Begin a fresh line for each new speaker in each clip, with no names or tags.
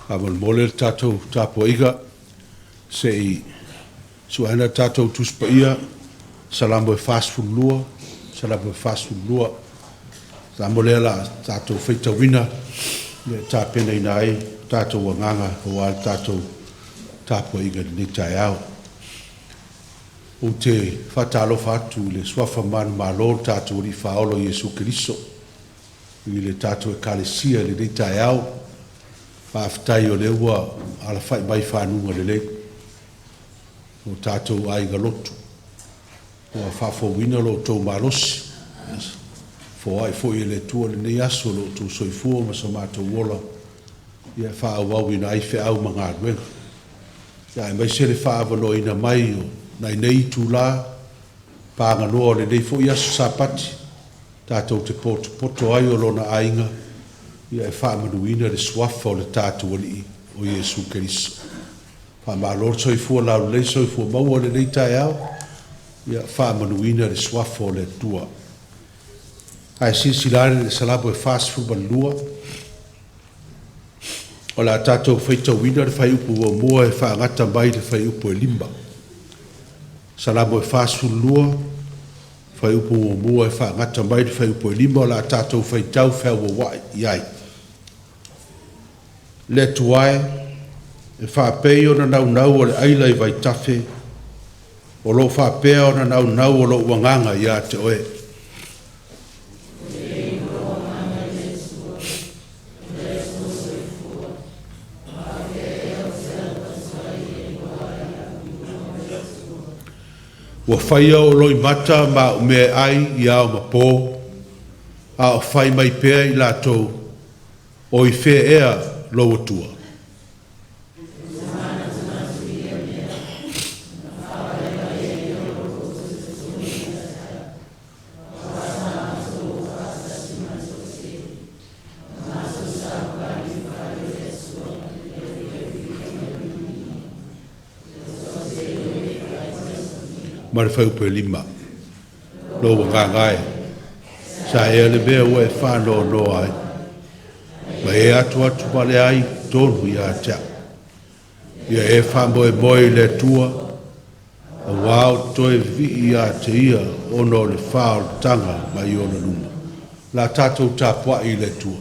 Faamolemole le tatou tapuaiga se i sueina le tatou Tusi Paia, Salamo e 42, Salamo e 42. Salamo lea o le a tatou faitauina e tapenaina ai tatou agaga aua le tatou tapuaiga i lenei taeao. Ou te faatalofa atu i le Suafa manumalo o le tatou Alii Faaola o Iesu Keriso i le tatou Ekalesia i lenei taeao. Faafetai o lea ua alafai mai i fanuga lelei o tatou aiga lotu, ua faafouina lo outou malosi, foai foi e le Atua lenei aso lo outou soifua ma so matou ola e faaauauina ai feau ma galuega, aemaise le faaavanoaina mai o nai nei itula paganoa o lenei foi aso Sapati tatou te potopoto ai o Lona aiga e faamanuina le Suafa o le tatou Alii o Iesu Keriso. Faamalo le soifua laulelei, soifua maua i lenei taeao, ia faamanuina le Suafa o le Atua. Ae silasila ane i le Salamo e 42, o le a tatou faitauina le fuaiupu 1 e faagata mai i le fuaiupu e 5. Salamo e 42, fuaiupu 1 e faagata mai i le fuaiupu e 5, o le a tatou faitau feauauai i ai. Le Atua e, e faapei ona naunau o le aila i vaitafe, o lo o faapea ona naunau o lou agaga ia te Oe. Ua faia o'u loimata ma a'u mea e ai i ao ma po, a o fai mai pea i latou, “O i fea ea lou Atua?” Ma le fuaiupu e 5. Lou agaga e, sa ea le mea ua e faanoanoa ai, ma e atu atu vale ai totonu ia te au. Ia e faamoemoe i le Atua, auā ou te toe vivii ia te ia ona o le faaolataga mai ona luma. La tatou tapuai i le Atua.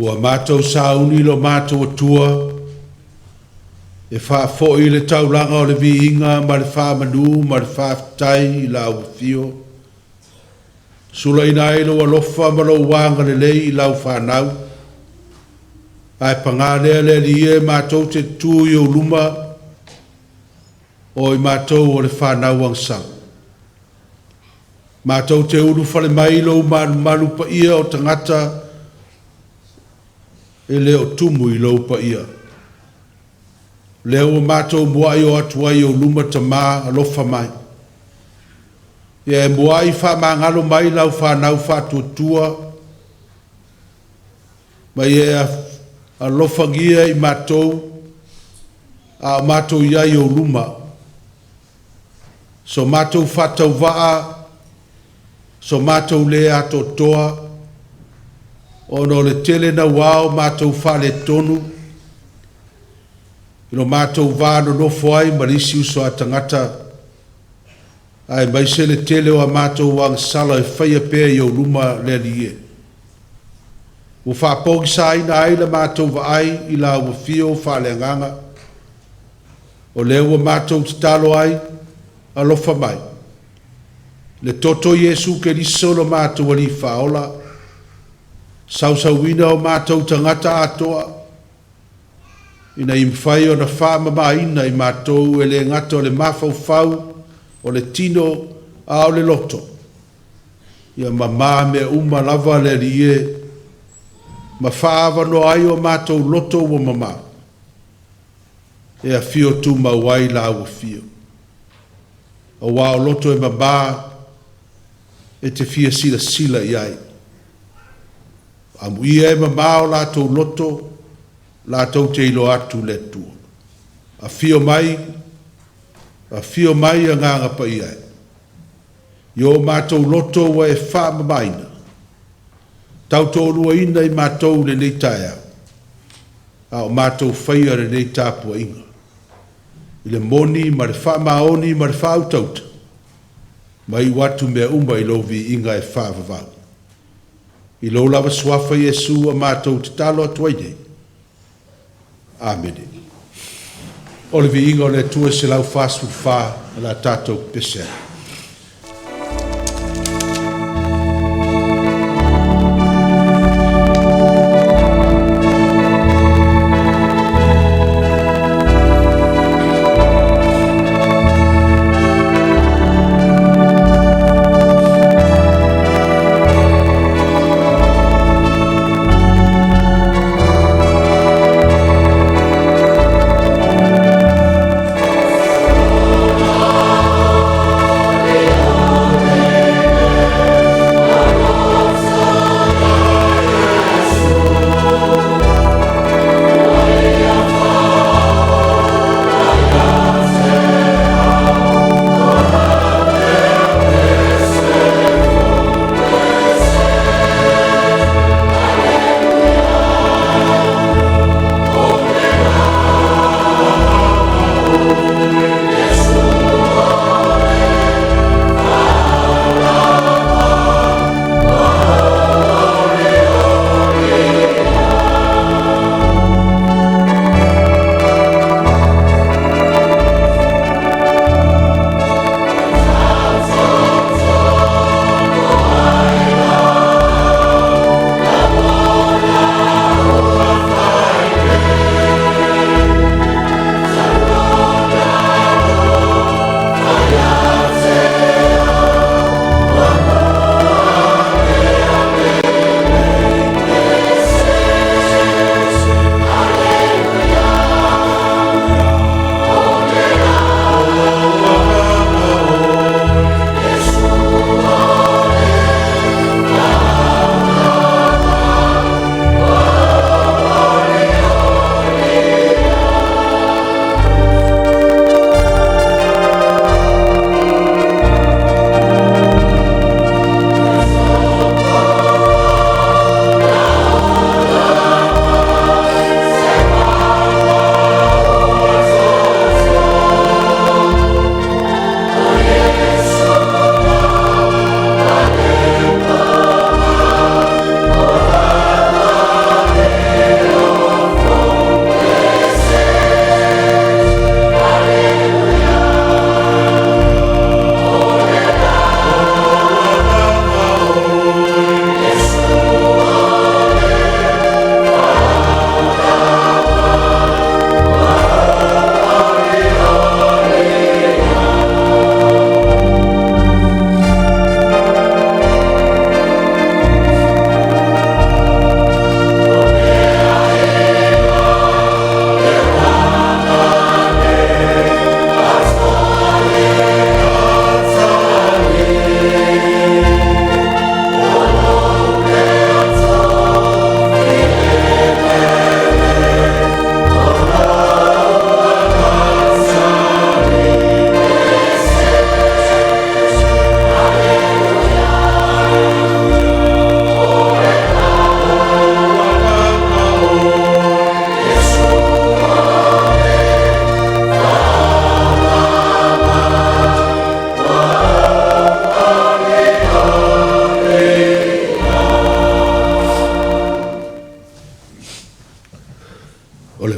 Ua matou sauni lo matou Atua e faafoi le taulaga o le viiga ma le faamanu ma le faafetai i lau afio, sulaina ai lou alofa ma lou agalelei i lau fanau. Ae paga lea le Alii e matou te tu i ou luma, o i matou o le fanau agasala. Matou te ulufale mai lou malumalu paia o tagata e le o tumu i lou paia. Lea ua matou muai o atu ai i ou luma Tamā alofa mai. Ia e muai faamagalo mai lau fanau faatuatua. Ma ia e alofagia i matou a o matou i ai i ou luma, so matou faatauvaa, so matou le atoatoa, ona o le tele naua o matou faaletonu i lo matou va nonofo ai ma le isi uso a tagata, aemaise le tele o a matou agasala e faia pea i ou luma le Alii e. Ua faapogisaina ai la matou vaai i lau afio faaleagaga, o lea ua matou tatalo ai, alofa mai. Le toto o Iesu Keriso lo matou Alii Faaola, sausauina o matou tagata atoa, ina ia mafai ona faamamaina i matou e le gata o le mafaufau, o le tino, a o le loto. Ia mamā mea uma lava le Alii e, ma faaavanoa ai o matou loto ua mamā, e afio tumau ai lau afio. Aua o loto e mamā e te fia silasila i ai. Amuia e mamā o latou loto, latou te iloa atu le Atua. Afio mai, afio mai Agaga Paia e. I o matou loto ua e faamamaina, tautoaluaina i matou i lenei taeao, a o matou faia lenei tapuaiga, i le moni ma le faamaoni ma le faautauta, ma iu atu mea uma i lou viiga e faavavau. I lou lava Suafa Iesu ua matou tatalo atu ai nei. Amene. O le viiga o le Atua 144 o le a tatou pepese ai.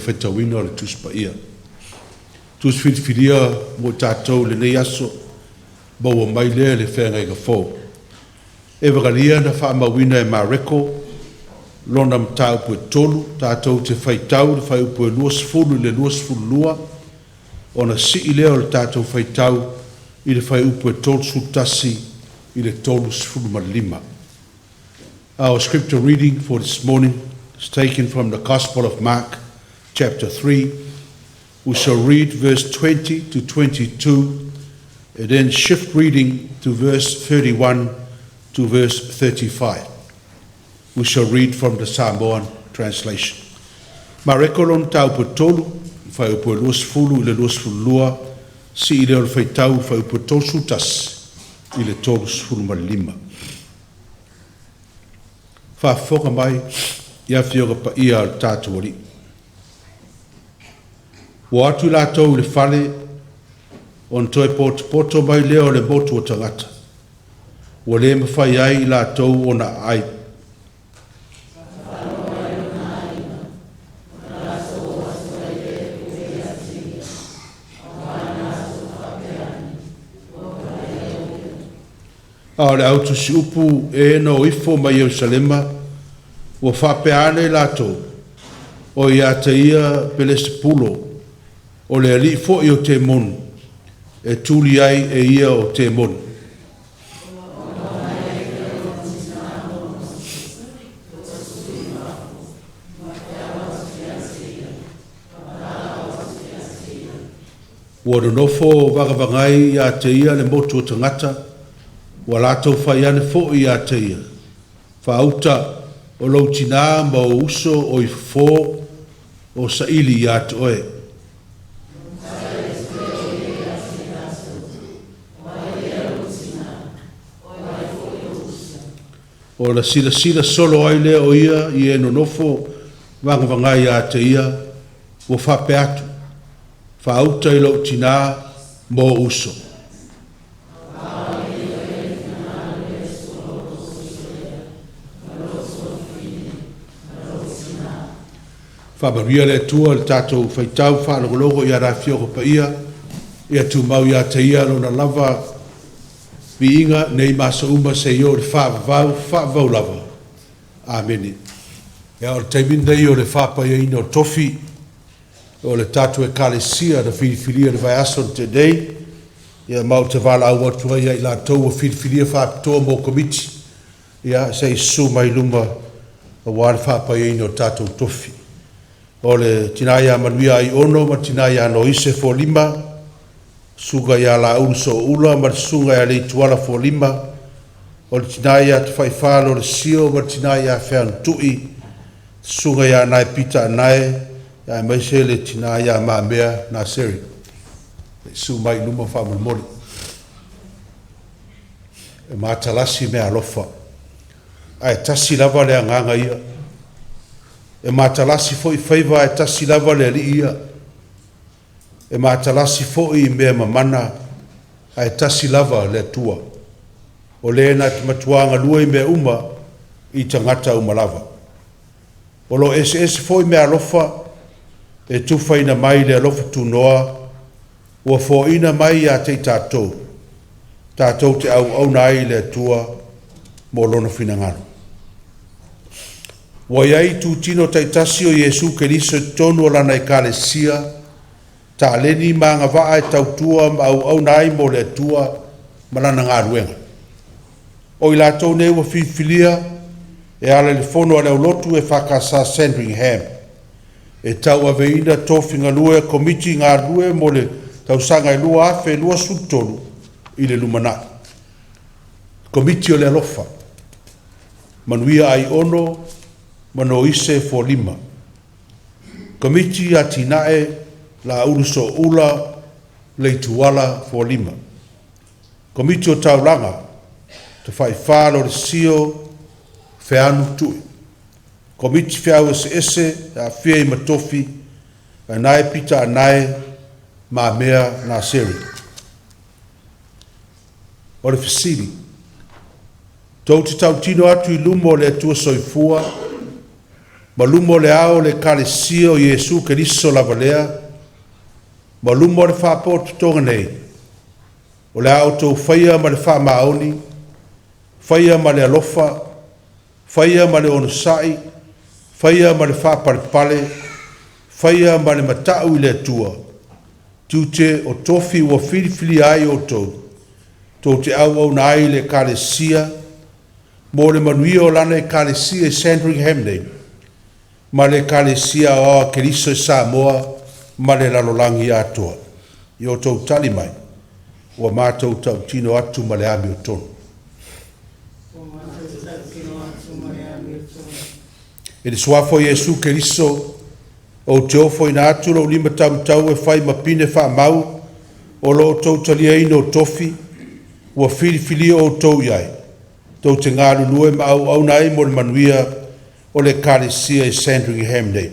faitauina o le Tusi Paia. Tusi filifilia mo i tatou i lenei aso, maua mai lea i le Feagaiga Fou. Evakalia na faamauina e Mareko lona mataupu e 3, tatou te faitau i le fuaiupu e 20 i le 22, ona sii lea o le tatou faitau i le fuaiupu e 31 i le 35. Our scripture reading for this morning is taken from the Gospel of Mark, chapter 3. We shall read verse 20 to 22 and then shift reading to verse 31 to verse 35. We shall read from the Samoan translation. Mareko lona mataupu e 3, fuaiupu e 20 i le 22, sii lea o le faitau fuaiupu e 31 i le 35. Faafofoga mai i Afioga Paia a le tatou Alii. Ua o atu i latou i le fale, ona toe potopoto mai lea o le motu o tagata, ua le mafai ai i latou ona aai. A o le au tusiupu e na o ifo mai Yerusalema, ua faapea ane i latou, O ia te ia Pelesepulo, o le alii foi o temoni, e tuli ai e ia o temoni. Ua nonofo vagavagai ia te ia le motu o tagata, ua latou fai ane foi ia te ia, “Faauta, o lou tinā ma ou uso o i fofo o saili ia te oe.” Ona silasila solo ai lea o ia i e nonofo vagavagai ia te ia, ua faapea atu, “Faauta i lou tinā ma ou uso.” Faamanuia le Atua i le tatou faitau faalogologo i ana Afioga Paia, ia tumau ia te Ia Lona lava viiga nei ma aso uma seia oo i le faavavau, faavavau lava. Amene. Ia, o le taimi lenei o le faapaiaina o tofi o le tatou Ekalesia na filifilia i le vaiaso na tea nei, ia ma ou te valaau atu ai ia i latou ua filifilia faapitoa mo Komiti, ia se i susu mai i luma aua le faapaiaina o tatou tofi. O le tina ia Manuia Aiono ma le tina ia Noise Fualima, susuga ia Laulu Sooula ma le susuga ia Leituala Fualima, o le tina ia Tafaifa Lolesio ma le tina ia Feanu Tui, susuga ia Anae Pita Anae, aemaise le tina ia Mamea Naseri. Susu mai i luma faamolemole. E matalasi meaalofa, ae tasi lava le Agaga ia. E matalasi foi faiva, ae tasi lava le Alii ia. E matalasi foi mea mamana, ae tasi lava le Atua, o Le na te matuā galue i mea uma i tagata uma lava. O lo o eseese foi meaalofa e tufaina mai i le alofa tunoa ua foaina mai ia te i tatou, tatou te auauna ai i le Atua mo Lona finagalo. Ua i ai itutino taitasi o Iesu Keriso i totonu o Lana Ekalesia, taleni ma agavaa e tautua ma auauna ai mo le Atua ma Lana galuega. O i latou nei ua filifilia e ala i le fono a le aulotu EFKS Sandringham e tauaveina tofi galue Komiti galulue mo le tausaga e 2023 i le lumanai. Komiti o le Alofa, Manuia Aiono ma Noise Fualima. Komiti Atinae, Laulu Sooula Leituala Fualima. Komiti o Taulaga, Tafaifa Lolesio Feanu Tui. Komiti Feau Eseese e aafia i Matofi, Anae Pita Anae, Mamea Naseri. O le fesili, tou te tautino atu i luma o le Atua Soifua Ma luma o le ao o le Ekalesia o Iesu Keriso lava lea, ma luma o le faapotopotoga nei, o le a outou faia ma le faamaoni, faia ma le alofa, faia ma le onosai, faia ma le faapalepale, faia ma le mata'u i le Atua, tiute o tofi ua filifilia ai outou, tou te auauna ai i le Ekalesia, mo le manuia o Lana Ekalesia i Sandringham nei, ma le Ekalesia Aoao a Keriso i Samoa ma le lalolagi atoa. Ia outou tali mai, ua matou tautino atu ma le amiotonu.
Ua matou tautino atu ma le amiotonu.
I le Suafa o Iesu Keriso, ou te ofoina atu lou limataumatau e fai ma pine faamau o lo outou taliaina o tofi ua filifilia outou i ai, tou te galulue ma auauna ai mo le manuia o le Ekalesia i Sandringham nei.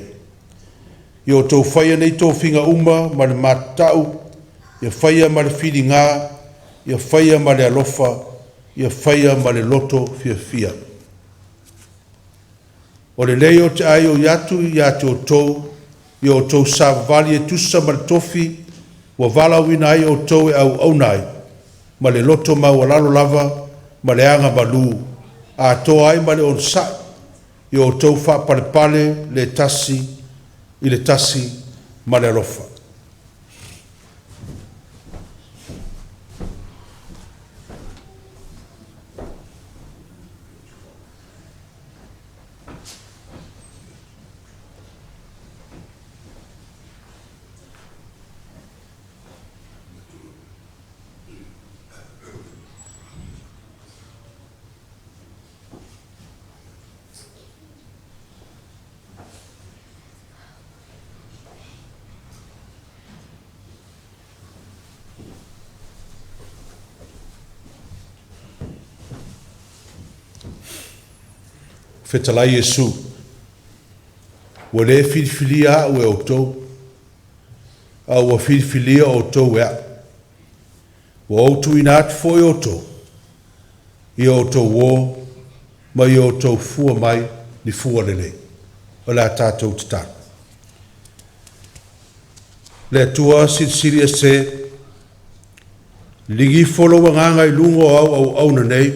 Ia outou faia nei tofiga uma ma le matata'u, ia faia ma le filiga, ia faia ma le alofa, ia faia ma le loto fiafia. O lenei ou te aioi atu ia te outou, ia outou savavali e tusa ma le tofi ua valaauina ai outou e auauna ai, ma le loto maualalo lava ma le agamalu, atoa ai ma le onosai, ia outou faapalepale le tasi i le tasi ma le alofa. Fetalai Iesu, ua le filifilia a'u e outou, a ua filifilia outou e a'u. Ua ou tuuina atu foi outou, ia outou o, ma ia outou fua mai ni fua lelei. O le a tatou tatalo. Le Atua Silisili Ese, liliga ifo lou Agaga i luga o au auauna nei,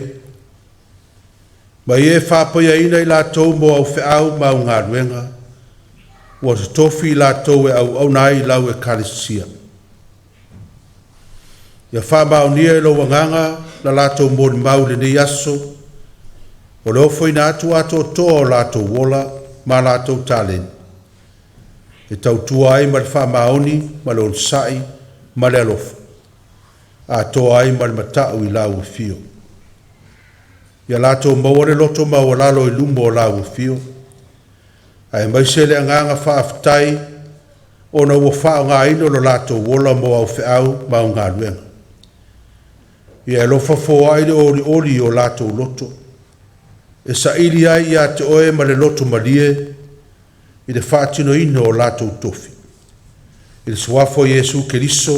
ma ia e faapaiaina i latou mo au feau ma au galuega, ua totofi i latou e auauna ai i lau Ekalesia. Ia faamaonia e lou Agaga la latou molimau i lenei aso, o le ofoina atu atoatoa o latou ola ma latou taleni, e tautua ai ma le faamaoni ma le onosai ma le alofa, atoa ai ma le mata'u i lau afio. Ia latou maua le loto maualalo i luma o lau afio, aemaise le agaga faafetai ona ua faaaogaina lo latou ola mo au feau ma au galuega. Ia e alofa foai le olioli o latou loto, e saili ai ia te Oe ma le loto malie i le faatinoina o latou tofi. I le Suafa o Iesu Keriso,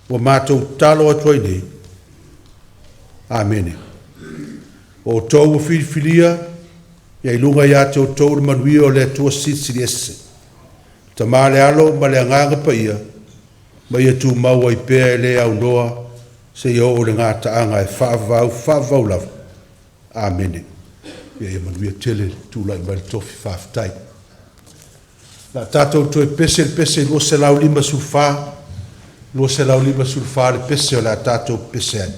ua matou tatalo atu ai nei. Amene. O outou ua filifilia, ia i luga ia te outou le manuia o le Atua Silisili Ese, Tama le Alo ma le Agaga Paia, ma ia tumau ai pea e le aunoa seia oo i le gataaga e faavavau faavavau lava. Amene. Ia manuia tele le tulai mai le tofi. Faafetai. O le a tatou toe pese le pese 254, 254 le pese o le a tatou pese ai.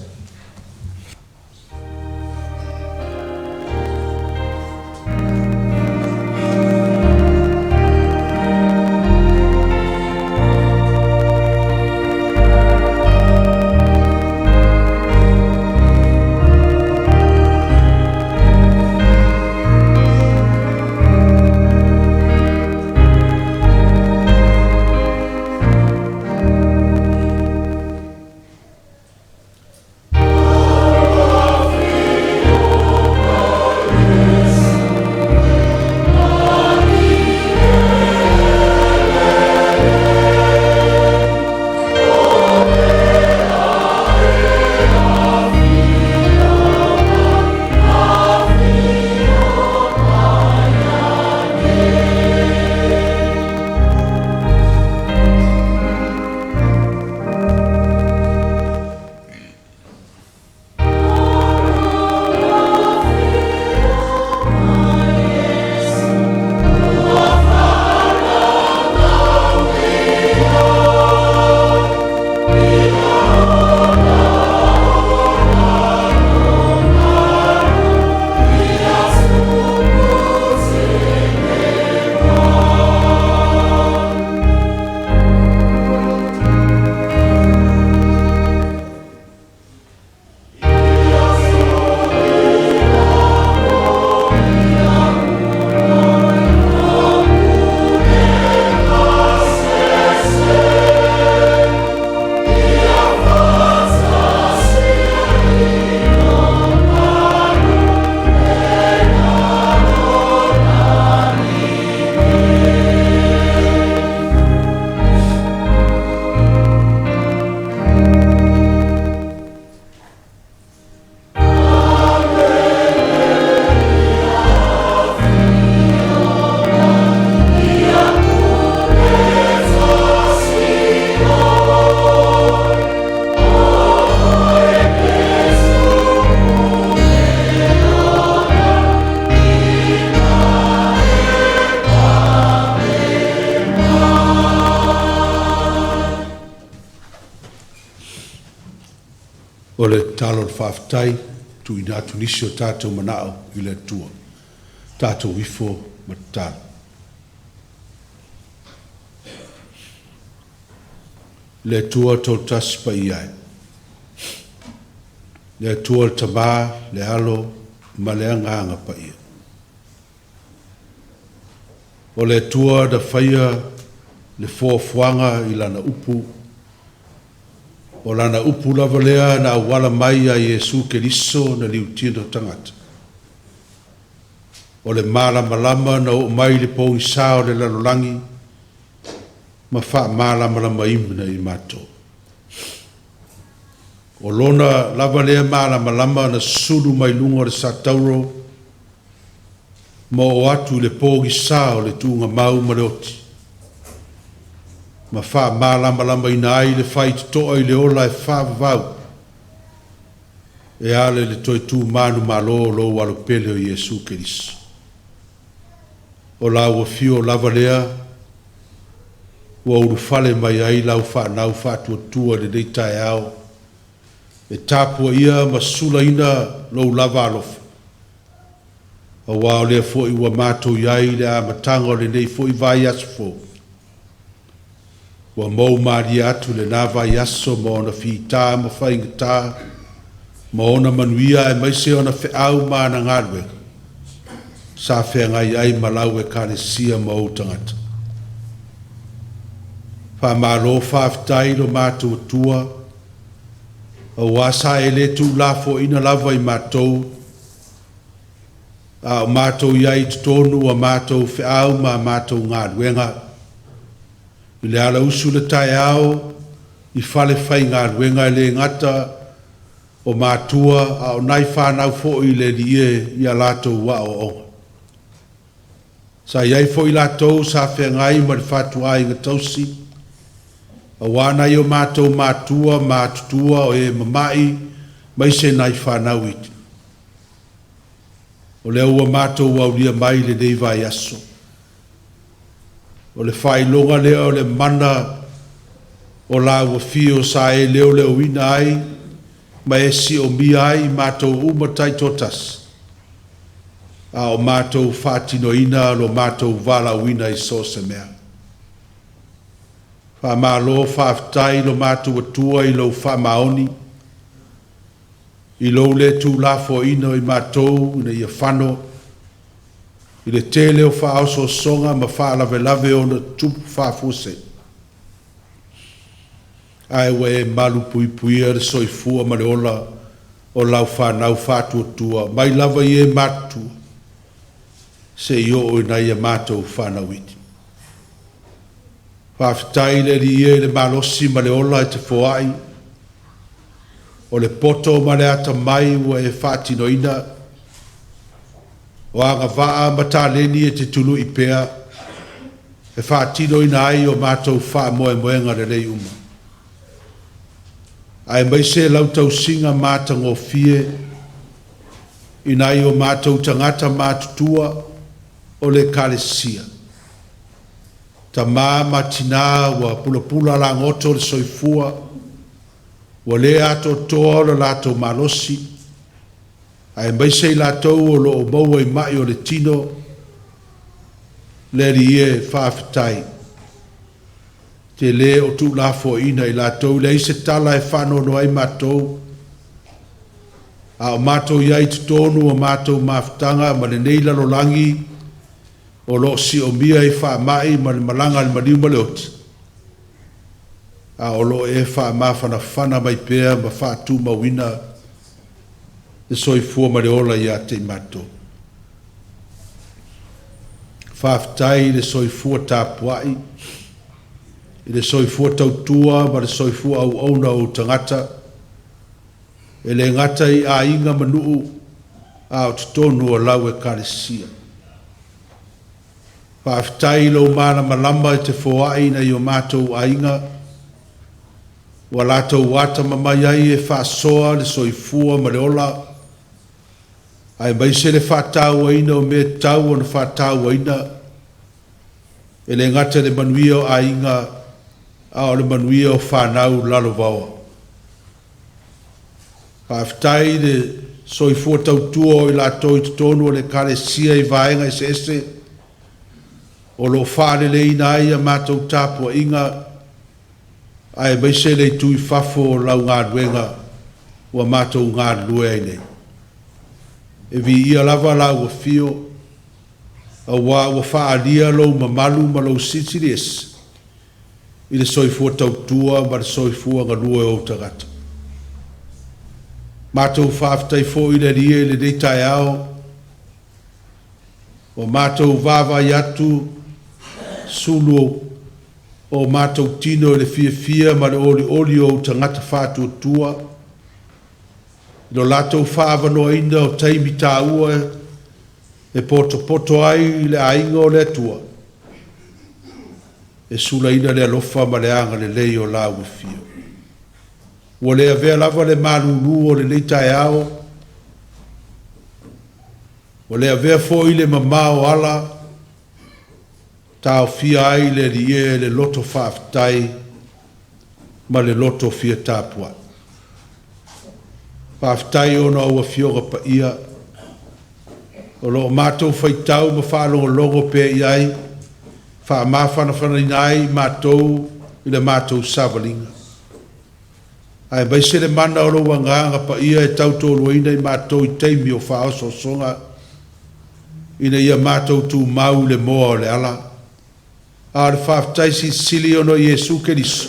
O le tatalo o le faafetai, tuuina atu nisi o tatou manao i le Atua. Tatou ifo ma tatalo. Le Atua Toatasi Paia e, le Atua le Tama, le Alo ma le Agaga Paia. O le Atua na faia le foafoaga i Lana upu, o Lana upu lava lea na auala mai ia Iesu Keriso na liutino tagata. O le malamalama na oo mai i le pogisa o le lalolagi ma faamalamalamaina i matou. O Lona lava lea malamalama na susulu mai luga o le satauro ma oo atu i le pogisa o le tuugamau ma le oti, ma faamalamalamaina ai le faitotoa i le ola e faavavau e ala i le toe tu manumalo o lou Alo pele o Iesu Keriso. O lau afio lava lea ua ulufale mai ai lau fanau faatuatua i lenei taeao e tapuaia ma sulaina lou lava alofa, aua o lea foi ua matou i ai i le amataga o lenei foi vaiaso fou. Ua mou malie atu lena vaiaso ma ona fita ma faigata, ma ona manuia aemaise ona feau ma ana galuega sa feagai ai ma lau Ekalesia ma ou tagata. Faamalo faafetai lo matou Atua, aua sa e le tuulafoaiina lava i matou, a o matou i ai i totonu o a matou feau ma a matou galuega, i le alausu i le taeao i falefaigaluega e le gata o matua a o nai fanau foi i le Alii e i a latou aoaoga. Sa i ai foi latou sa feagai ma le fatuaiga tausi, aua nai o matou matua matutua o e mamai maise nai fanau iti. O lea ua matou aulia mai lenei vaiaso. O le faailoga lea o le mana o lau afio sa e leoleoina ai ma e siomia ai i matou uma taitoatasi, a o matou faatinoina lo matou valaauina i so o se mea. Faamalo faafetai lo matou Atua i lou faamaoni, i lou le tuulafoaiina o i matou ina ia fano i le tele o faaosoosoga ma faalavelave ono tutupu faafuasei, ae ua e malupuipuia le soifua ma le ola o lau fanau faatuatua mai lava i e matutua seia oo i nai a matou fanau iti. Faafetai i le Alii e i le malosi ma le ola e te foai, o le poto ma le atamai ua e faatinoina, o agavaa ma taleni e te tului pea e faatinoina ai o matou faamoemoega lelei uma, aemaise lau tausiga matagofie i nai o matou tagata matutua o le Ekalesia, tamā ma tinā ua pulapula lagoto le soifua, ua le atoatoa o le latou malosi, aemaise i latou o lo o maua i mai o le tino. Le Alii e, faafetai, te le o tuulafoaiina i latou, leai se tala e faanoanoa ai matou, a o matou i ai i totonu o matou mafutaga ma lenei lalolagi o lo o siomia i faamai ma le malaga a le maliu ma le oti, a o lo o e faamafanafana mai pea ma faatumauina le soifua ma le ola ia te i matou. Faafetai i le soifua tapuai, i le soifua tautua ma le soifua auauna o ou tagata, e le gata i aiga ma nuu, a o totonu o lau Ekalesia. Faafetai i lou malamalama e te foai i nai o matou aiga, ua latou atamamai ai e faasoa le soifua ma le ola, aemaise le faatauaina o mea e tatau ona faatauaina, e le gata i le manuia o aiga, a o le manuia o fanau lalovaoa. Faafetai i le soifua tautua o i latou i totonu o le Ekalesia i vaega eseese o lo o faaleleiina ai a matou tapuaiga aemaise le itu i fafo o lau galuega ua matou galulue ai nei. E viia lava lau afio aua ua faaalia lou mamalu ma lou silisili ese i le soifua tautua ma le soifua galue o ou tagata. Matou faafetai foi i le Alii i lenei taeao ua matou vaavaai atu sulu o matou tino i le fiafia ma le olioli o ou tagata faatuatua i lo latou faaavanoaina o taimi taua e potopoto ai i le aiga o le Atua e sulaina le alofa ma le agalelei o lau Afio. Ua le avea lava le malulu o lenei taeao, ua le avea foi le mamao o ala, taofia ai le Alii e le loto faafetai ma le loto fia tapuai. Faafetai ona o ou Afioga Paia o lo o matou faitau ma faalogologo pea i ai, faamafanafanaina ai matou i le matou savaliga. Aemaise le mana o lou Agaga Paia e tautoaluaina i matou i taimi o faaosoosoga, ina ia matou tumau i le moa o le ala. A o le faafetai silisili ona o Iesu Keriso,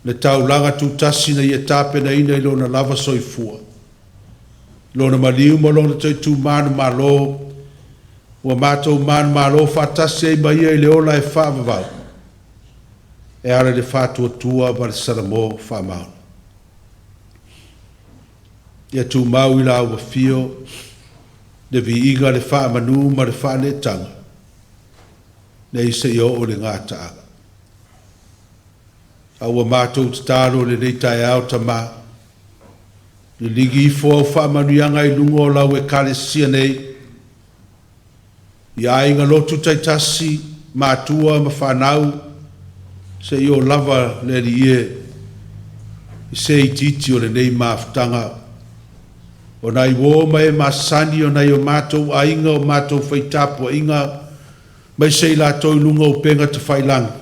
le taulaga tutasi na Ia tapenaina i Lona lava soifua, Lona maliu ma Lona toitu manumalo, ua matou manumalo faatasi ai ma Ia i le ola e faavavau, e ala i le faatuatua ma le salamo faamaoni. Ia tumau i lau Afio le viiga, le faamanu ma le faaneetaga, nei seia oo i le gataaga. A ua matou tatalo i lenei taeao, Tama, liligi ifo au faamanuiaga i luga o lau Ekalesia nei, i aiga lotu taitasi, matua ma fanau, seia oo lava le Alii e i se itiiti o lenei mafutaga, o nai uo ma e masani o nai o matou aiga o matou faitapuaiga, aemaise i latou i luga o upega tafailagi,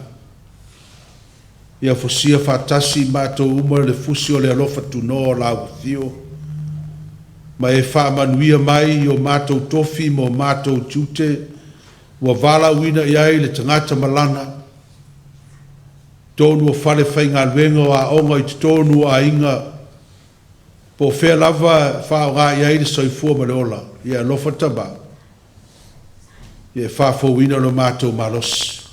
ia fosia faatasi i matou uma le fusi o le alofa tunoa o lau Afio, ma e faamanuia mai i o matou tofi ma o matou tiute ua valaauina i ai le tagata malana, totonu o falefaigaluega o aoga i totonu o aiga, po o fea lava e faaaoga i ai le soifua ma le ola, ia alofa Tama, ia e faafouina lo matou malosi.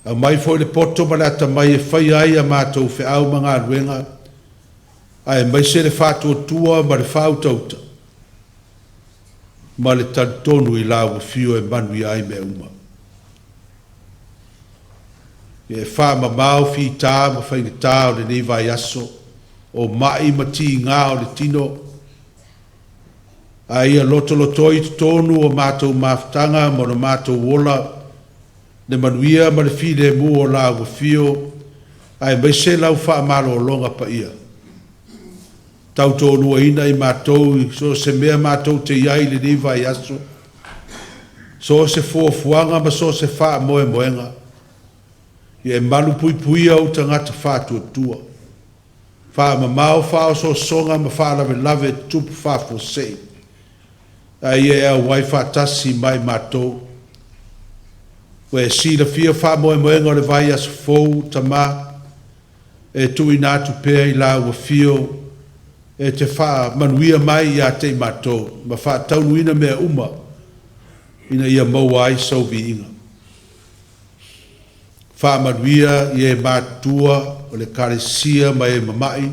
Aumai foi le poto ma le atamai e faia ai a matou feau ma galuega, aemaise le faatuatua ma le faautauta ma le talitonu i lau Afio e manuia ai mea uma. Ia e faamamao fita ma faigata o lenei vaiaso, o mai ma tiga o le tino, a ia lotolotoi i totonu o matou mafutaga ma lo matou ola le manuia ma le filemu o lau Afio, aemaise lau faamalologa paia. Tautoaluaina i matou i so o se mea matou te i ai i lenei vaiaso, so o se fuafuaga ma so o se faamoemoega, ia e malupuipuia ou tagata faatuatua, faamamao faaosoosoga ma faalavelave tutupu faafuasei, a ia e auai faatasi ma i matou. Ua e silafia faamoemoega o le vaiaso fou, Tama, e tuuina atu pea i lau Afio e te faamanuia mai ia te i matou ma faataunuuina mea uma ina ia maua ai sou viiga. Faamanuia i e matutua o le Ekalesia ma e mama'i,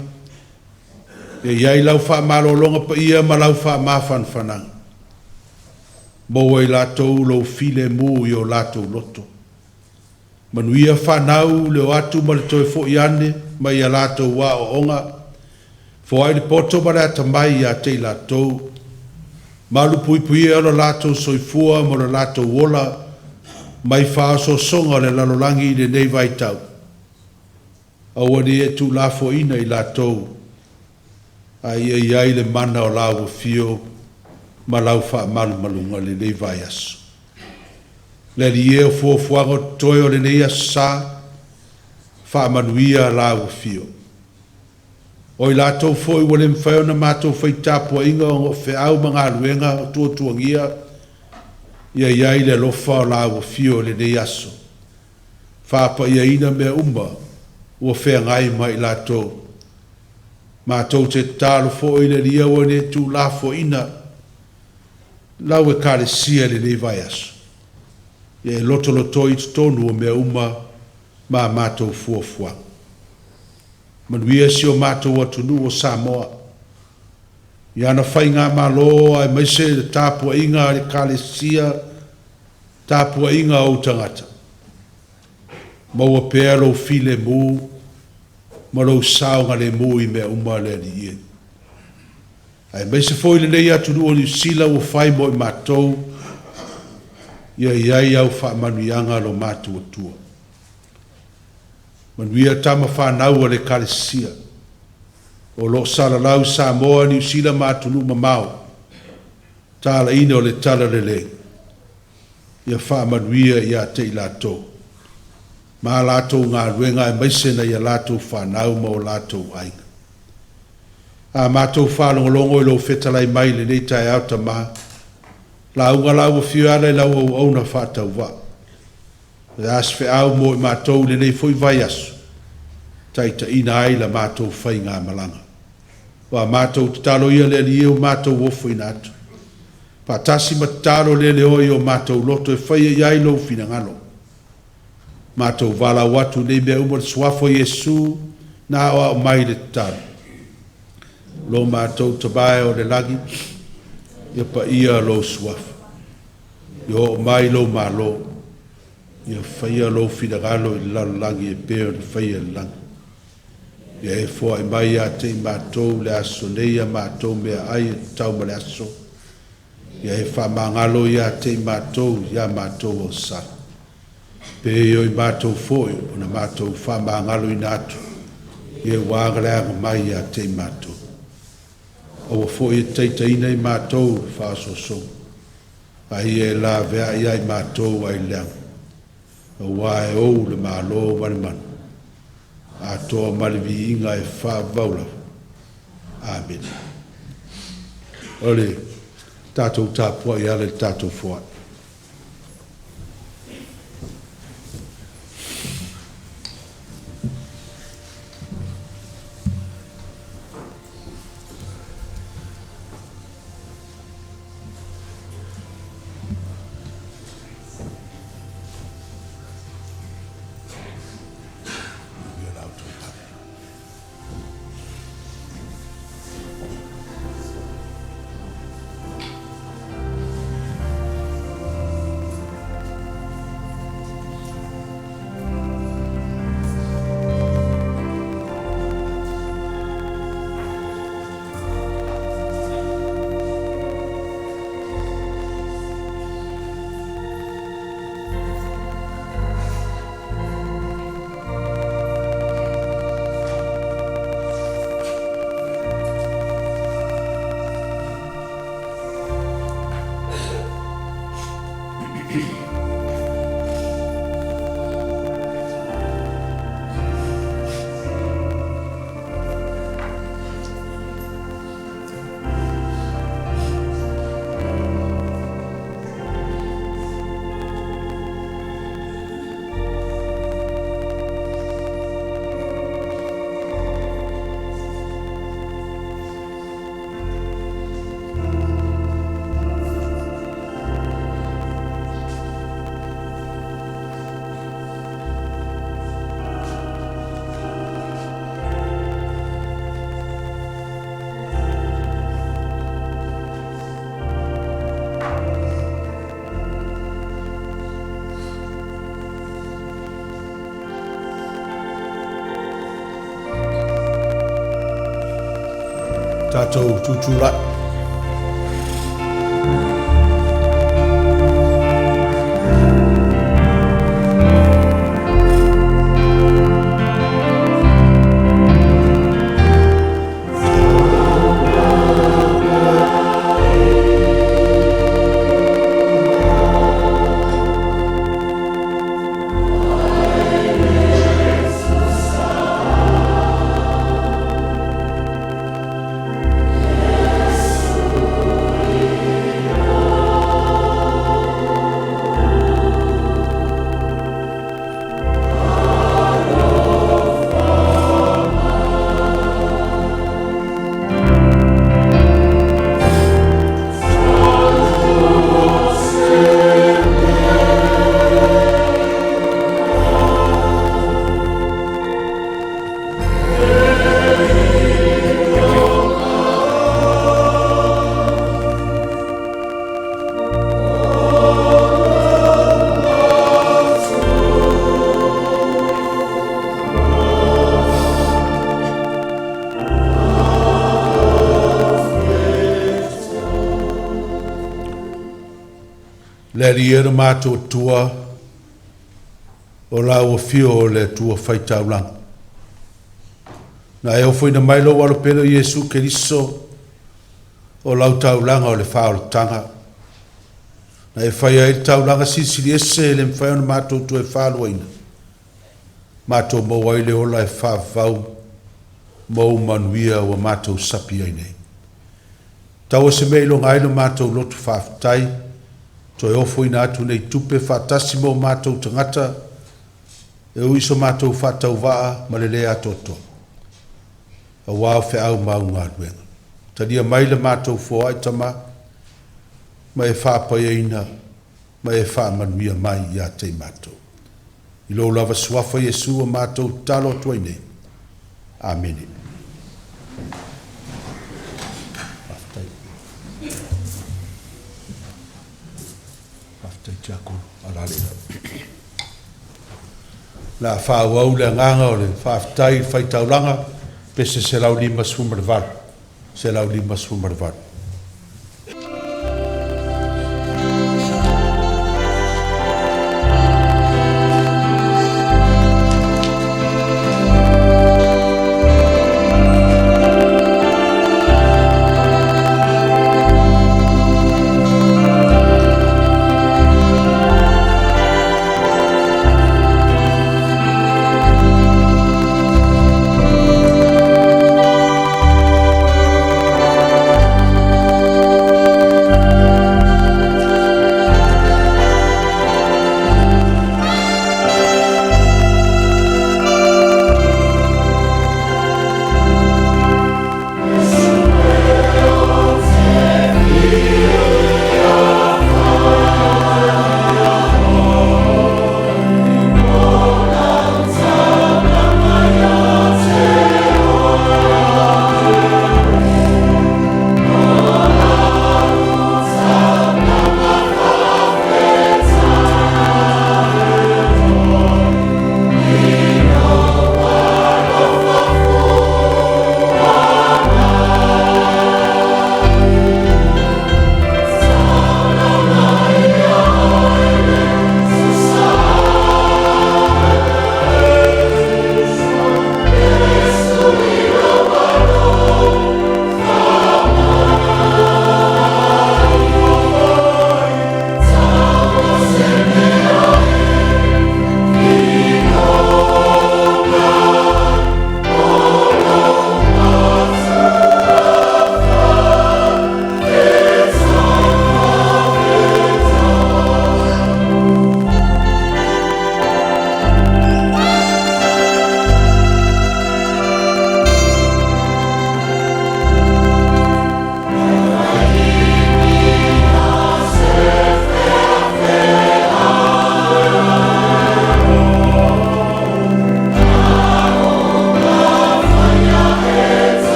ia i ai lau faamalologa paia ma lau faamafanafanaga. Maua i latou lou filemu i o latou loto. Manuia fanau le o atu ma le toe foi ane mai a latou aoaoga, foai le poto ma le atamai ia te i latou, malupuipuia lo latou soifua ma lo latou ola mai faaosoosoga o le lalolagi i lenei vaitau. Aua ne i e tuulafoaina i latou, a ia i ai le mana o Lau afio ma Lau faamalumaluga i lenei vaiaso. Le Alii e, o fuafuaga o totoe o lenei Aso Sa, faamanuia Lau Afio. O i latou foi ua le mafai ona matou faia tapuaiga ona o feau ma galuega o tuatuagia, ia i ai le alofa o Lau Afio i lenei aso, faapaiaina mea uma ua feagai ma i latou. Matou te tatalo foi i le Alii, aua ne i e tuulafoaiina lau Ekalesia i lenei vaiaso, ia e lotolotoi i totonu o mea uma ma a matou fuafuaga. Manuia si o matou atunuu o Samoa i ana faigamalo aemaise le tapuaiga a le Ekalesia, tapuaiga a ou tagata, maua pea lou filemu ma lou saogalemu i mea uma le Alii e. Aemaise foi lenei atunuu o Niu Sila ua fai mo i matou, ia i ai au faamanuiaga lo matou Atua. Manuia tama fanau a le Ekalesia o lo o salalau i Samoa, Niu Sila ma atunuu mamao, talaiina o le talalelei, ia faamanuia ia te i latou ma a latou galuega aemaise nai a latou fanau ma o latou aiga. A matou faalogologo i lou fetalai mai i lenei taeao Tama, lauga lau Afio e ala i lau auauna faatauvaa. O le a se feau mo i matou i lenei foi vaiaso, taitaiina ai la matou faigamalaga. O a matou tatalo ia le Alii e ua matou ofoina atu, faatasi ma tatalo le leoa i o matou loto e faia i ai lou finagalo. Matou valaau atu i nei mea uma i le Suafa o Iesu na aoao mai le tatalo. Lo matou Tama e oo i le lagi, ia paia lou Suafa, ia oo mai lou Malo, ia faia lou finagalo i le lalolagi e pei ona faia i le lagi. Ia e foai mai ia te i matou i le aso nei a matou meaai e tatau ma le aso, ia e faamagalo ia te i matou i a matou agasala, pei o i matou foi ona matou faamagaloina atu i e ua agaleaga mai ia te i matou. Aua foi e te taitaiina i matou i le faaosoosoga, a ia e laveai ia i matou ai le leaga, aua e ou le Malo ma le mana, atoa ma le viiga e faavavau lava. Amene. O le tatou tapuai e ala i le tatou foai. Tatou tutulai. Le Alii e lo matou Atua, o lau afio o le Atua faitaulaga. Na e ofoina mai lou alo pele o Iesu Keriso o lau taulaga o le faaolataga. Na e faia ai le taulaga silisili ese e le mafai ona matou toe faaluaina, matou maua ai le ola e faavavau ma ou manuia ua matou sapi ai nei. Taua se mea iloga ai lo matou loto faafetai, toe ofoina atu nei tupe faatasi ma o matou tagata, e ui so matou faatauvaa ma le lē atoatoa, auā o feau ma au galuega. Talia mai le matou foai Tama, ma e faapaiaina ma e faamanuia mai ia te i matou. I lou lava Suafa Iesu ua matou tatalo atu ai nei. Amene. Faafetai. Faafetai Tiakono. Alaala i lalo. O le a faaauau le agaga o le faafetai i le faitaulaga, pese 158, 158.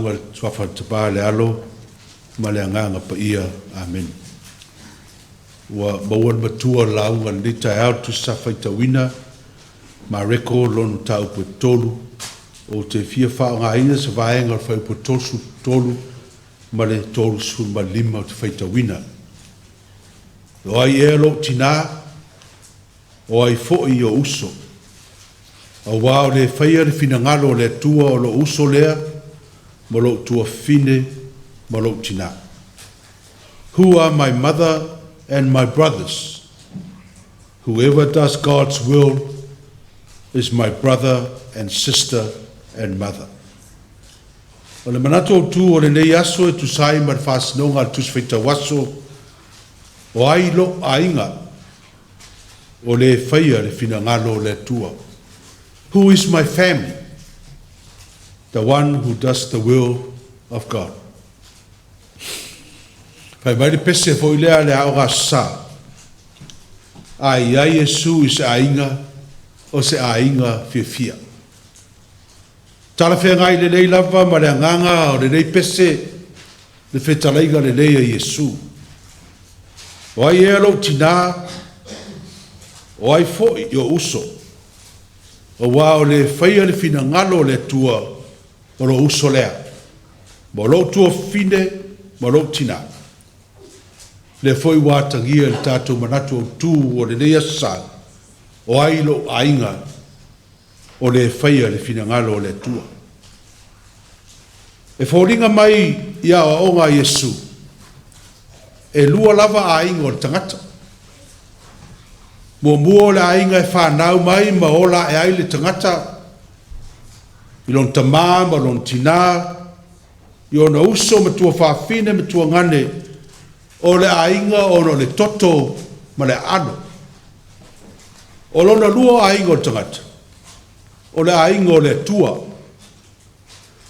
lauga i le Suafa o le Tama, le Alo ma le Agaga Paia. Amene. Ua maua le matua o le lauga i lenei taeao, le Tusi Sa Faitauina, Mareko lona mataupu e 3. Ou te fia faaaogaina se vaega o le fuaiupu 33 ma le 35 ou te faitauina. O ai ea lou tinā? O ai foi ou uso? Auā o le faia le finagalo o le Atua o lou uso lea, ma lou tuafafine, ma lou tinā. Who are my mother and my brothers? Whoever does God's will is my brother and sister and mother. O le manatu autū o lenei aso e tusa ai ma le faasinoga a le Tusi Faitau Aso, O ai lou aiga? O le faia le finagalo o le Atua. Who is my family? The one who does the will of God. Fai mai le pese foi lea a le Aoga Aso Sa, A i ai Iesu i se aiga, o se aiga fiafia. Talafeagai lelei lava ma le agaga o lenei pese le fetalaiga lelei a Iesu. O ai ea lou tinā? O ai foi ou uso? Auā o le faia le finagalo o le Atua o lou uso lea, ma lou tuafafine ma lou tinā. Lea foi ua atagia i le tatou manatu autū o lenei Aso Sa, o ai lou aiga o le faia le finagalo o le Atua. E foliga mai i aoaoga a Iesu, e lua lava aiga o le tagata. Muamua o le aiga e fanau mai ma ola ae ai le tagata i lona tamā ma lona tinā, i ona uso ma tuafafine ma tuagane, o le aiga ona o le toto ma le aano. O lona lua o aiga o le tagata, o le aiga o le Atua,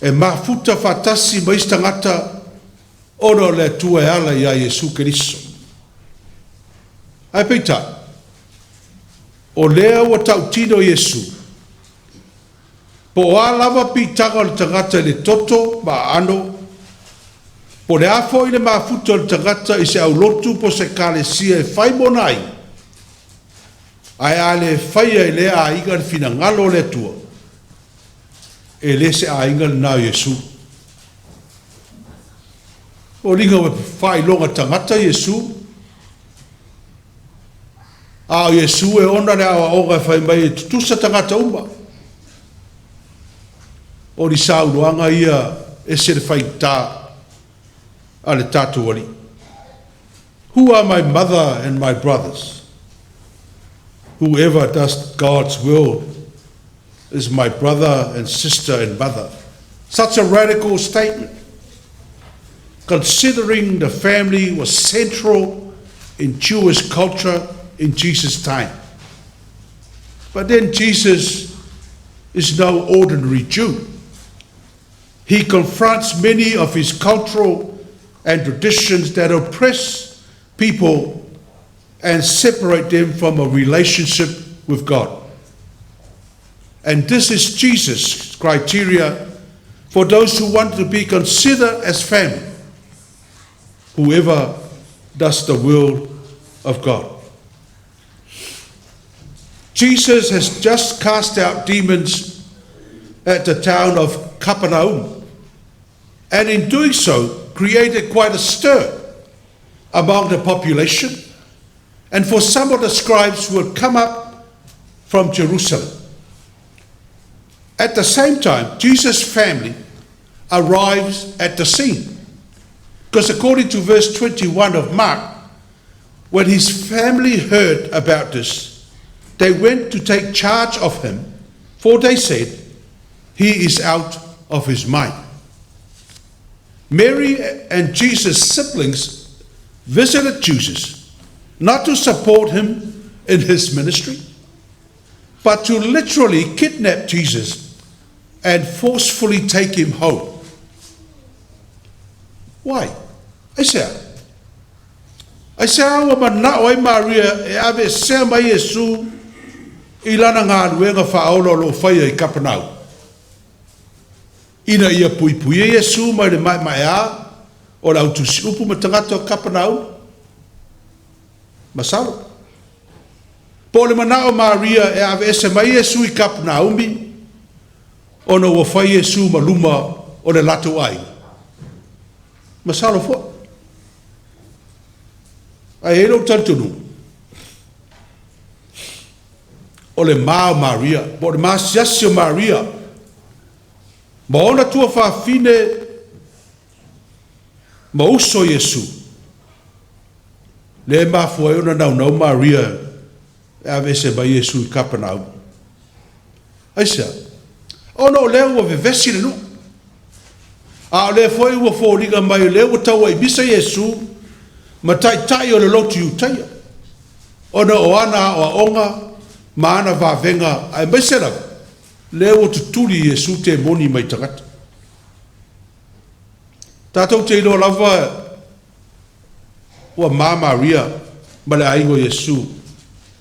e mafuta faatasi ma isi tagata ona o le Atua e ala iā Iesu Keriso. Ae peitai, o lea ua tautino Iesu, po o a lava piitaga o le tagata i le toto ma aano, po o le a foi le mafuta o le tagata i se aulotu po o se ekalesia e fai mona aiga, ae a le faia e lea aiga le finagalo o le Atua, e le se aiga lena o Iesu. Foliga ua faailoga tagata Iesu, a o Iesu e ona le aoaoga e fai mai e tutusa tagata uma. O ni saunoaga ia e ese le faigata a le tatou Alii. Who are my mother and my brothers? Whoever does God's will is my brother and sister and mother. Such a radical statement, considering the family was central in Jewish culture in Jesus' time. But then Jesus is no ordinary Jew. He confronts many of his cultural and traditions that oppress people and separate them from a relationship with God. And this is Jesus' criteria for those who want to be considered as family. Whoever does the will of God. Jesus has just cast out demons at the town of Capernaum, and in doing so, created quite a stir among the population and for some of the scribes who had come up from Jerusalem. At the same time, Jesus' family arrives at the scene. Because according to verse 21 of Mark, when his family heard about this, they went to take charge of him, for they said, "He is out of his mind." Mary and Jesus' siblings visited Jesus, not to support him in his ministry, but to literally kidnap Jesus and forcefully take him home. Why? Aisea? Aisea ua manao ai Maria e aveesea mai Iesu i lana galuega faaola o lo o faia i Kapenau? Ina ia puipuia Iesu mai le maemaea o le au tusiupu ma tagata o Kapenaumu? Masalo. Po o le manao o Maria e aveese mai Iesu i Kapunaumi, ona ua fai Iesu ma luma o le latou aiga? Masalo foi. Ae i ai lou talitonuga, o le ma o Maria, po o le masiasi o Maria, ma ona tuafafine ma uso Iesu, lea e mafua ai ona naunau Maria e aveese mai Iesu i Kapenaumu. Aisea? Ona o lea ua vevesi le nuu. A o lea foi ua foliga mai o lea ua tauaimisa Iesu ma taitai o le lotu Iutaia, ona o ana aoaoga ma ana vavega, aemaise lava lea ua tutuli Iesu temoni mai tagata. Tatou te iloa lava ua ma Maria ma le aiga o Iesu,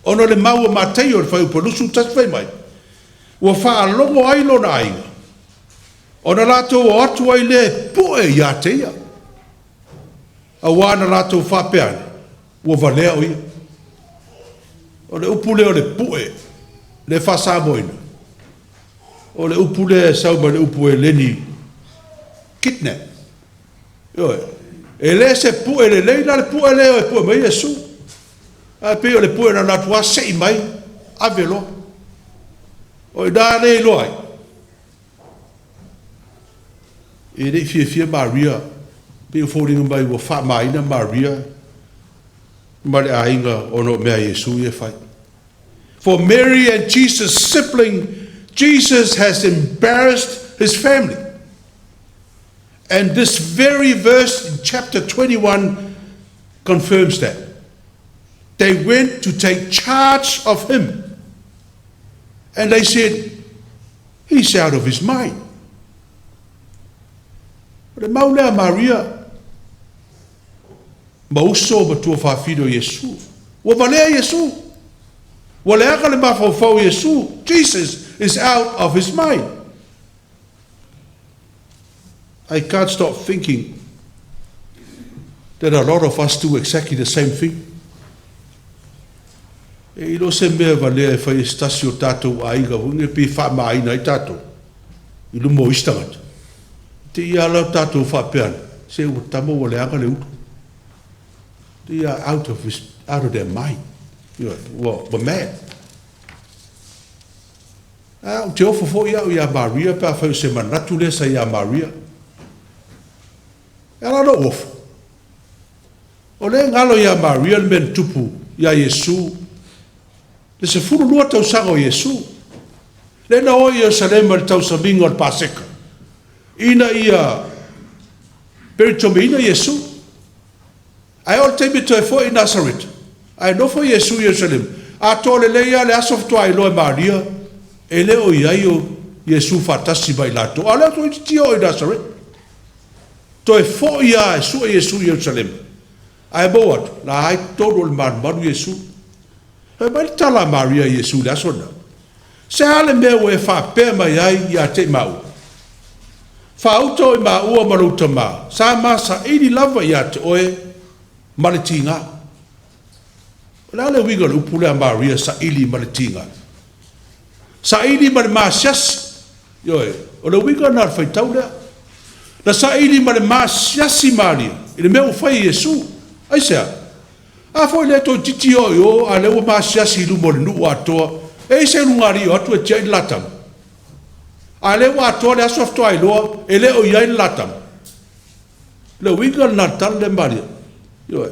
ona o le mau a Mataio i le fuaiupu 21 fai mai, ua faalogo ai lona aiga, ona latou o atu ai lea e pue ia te ia, auā na latou faapea ane, ua valea o ia. O le upu lea o le pue, le faa-Samoaina, o le upu lea e sau mai le upu Eleni, kidnap. Ioe. E le se pue lelei la le pue lea e pue mai Iesu. Ae pei o le pue na alu atu lava sei mai, ave loa. O i ina lea e iloa ai, e le i fiafia Maria, pei e foliga mai ua faamaina Maria ma le aiga ona o mea a Iesu ia e fai. For Mary and Jesus' sibling, Jesus has embarrassed his family. And this very verse in chapter 21 confirms that. They went to take charge of him. And they said, "He's out of his mind." O le mau lea Maria, ma uso ma tuafafine o Iesu. Ua valea Iesu. Ua leaga le mafaufau Iesu. Jesus is out of his mind. I can't stop thinking that a lot of us do exactly the same thing. E i lo se mea valea e fai e se tasi o tatou aiga foi pe faamaina ai tatou i luma o isi tagata. Te ia ala o tatou faapea ane, se ua tama ua leaga le ulu. They are out of their mind. Ua mad. A ou te ofo foi au iā Maria pe afai o se manatu lea sa iā Maria. E ala ona ou ofo. O lea e galo iā Maria le mea na tupu iā Iesu, le 12 tausaga o Iesu. Lea na o i Ierusalema i le tausamiga o le Paseka, ina ia peritomeina Iesu. Ae oo i le taimi e toe foi i Nasareta, ae nofo Iesu i Ierusalema. Atoa lelei lava le aso faatoa iloa e Maria, e le o i ai o Iesu faatasi ma i latou. A o lea toeitiiti oo i Nasareta. Toe foi lava e sue Iesu i Ierusalema. Ae maua atu, la ai totonu o le malumalu Iesu. Fai mai le tala a Maria i Iesu i le aso lena, Se a le mea ua e faapea mai ai ia te i maua? Faauta oe maua ma lou tamā, sa ma saili lava ia te oe ma le tiga. O le a le uiga o le upu lea a Maria, saili ma le tiga? Saili ma le masiasi. Ioe, o le uiga lena o le faitau lea. Na saili ma le masiasi Maria i le mea ua fai e Iesu. Aisea? A foi lea toeitiiti oo i o, a o lea ua masiasi i luma o le nuu atoa, e i ai se ulugalii o atu e tiai le la tama? A o lea ua atoa le aso faatoa iloa e le o i ai le la tama. O le uiga lena o le tala lea Maria. Ioe.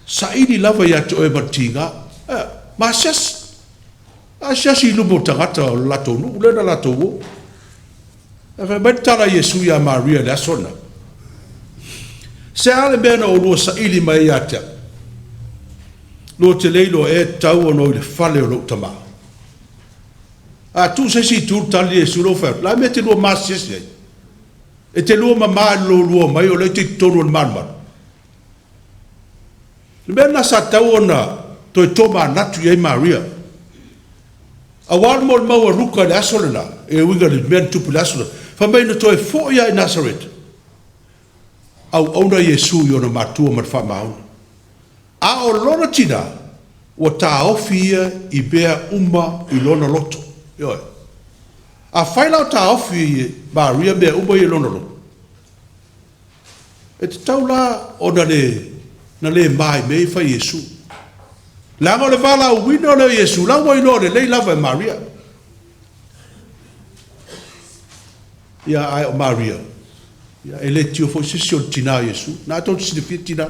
Saili lava ia te oe ma le tiga. Eh, masiasi. Masiasi i luma o tagata o le latou nuu lea na latou o. Ae fai mai le tala a Iesu iā Maria i le aso lena, Se a le mea na oulua saili mai ai ia te au? Lua te le iloa ea e tatau ona o i le fale o lou Tamā? A tuu se isi itu le tali a Iesu lea ua fai atu, Le a le mea e te lua masiasi ai? E te lua mamā i le lua mai o lea e te i totonu o le malumalu. Le mea lena sa tatau ona toe tomanatu i ai Maria. Aua o le molimau a Luka i le aso lena, e uiga i le mea na tupu i le aso lena. Fai mai na toe fo'i lava i Nasareta, auauna Iesu i ona matua ma le faamaoni. A o lona tinā, ua taofi ia i mea uma i lona loto. Ioe. Afai la o taofi e Maria mea uma ia i lona loto, e tatau la ona le na le ma i mea ia e fai e Iesu. Leaga o le valaauina lea o Iesu, la ua iloa lelei lava e Maria. Ia, ae o Maria, ia, e le tio foi se isi o le tinā o Iesu. Na tou te silafia tinā.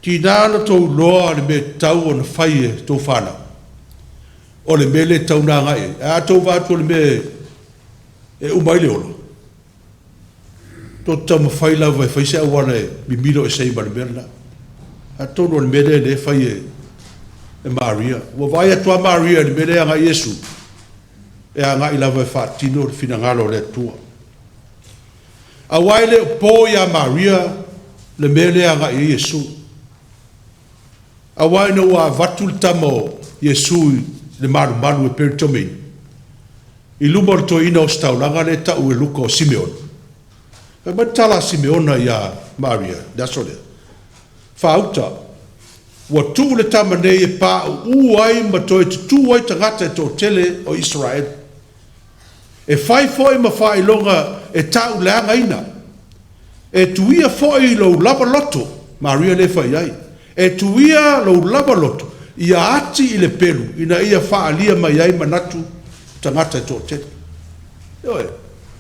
Tinā na tou iloa le mea e tatau ona fai e tou fanau. O le mea lea e tatau ona agai i ai. Ae a tou vaai atu o le mea e uma ai le ola, tou te taumafai lava e fai se auala e mimilo ese ai ma le mea lena. Atonu o le mea lea lea e fai e e Maria. Ua vaai atu lava Maria i le mea lea e agai Iesu, e agai lava e faatino le finagalo o le Atua. Aua e le o po ia Maria le mea lea e agai i ai Iesu. Aua ina ua avatu le tama o Iesu i le malumalu e peritome i luma o le toeaina ositaulaga lea e ta'u e Luka o Simeona. Fai mai le tala a Simeona iā Maria i le aso lea, Faauta, ua tuu le tama nei e paʻuʻū ai ma toe tutū ai tagata e toatele o Isaraelu. E fai foi ma faailoga e tauleagaina. E tuia foi lou lava loto, Maria lea e fai i ai, e tuia lou lava loto ia ati i le pelu ina ia faaalia mai ai manatu o tagata e toatele. Ioe.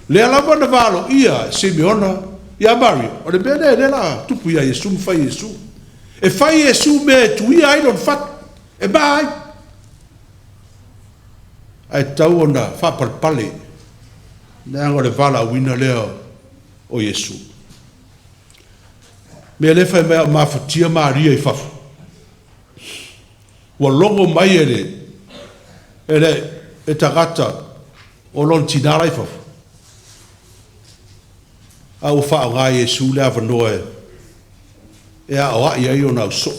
Lea lava na valoia e Simeona ia Maria, o le mea lea lea o le a tupu ia Iesu ma fai e Iesu. E fai e Iesu mea e tuia ai lona fatu, e ma ai. Ae tatau ona faapalepale, leaga o le valaauina lea o Iesu. Mea lea fai mai a o mafatia Maria i fafo, ua logo mai e le e le e tagata o lona tinā la i fafo, a ua faaaoga e Iesu le avanoa e e aoai ai ona ausoo.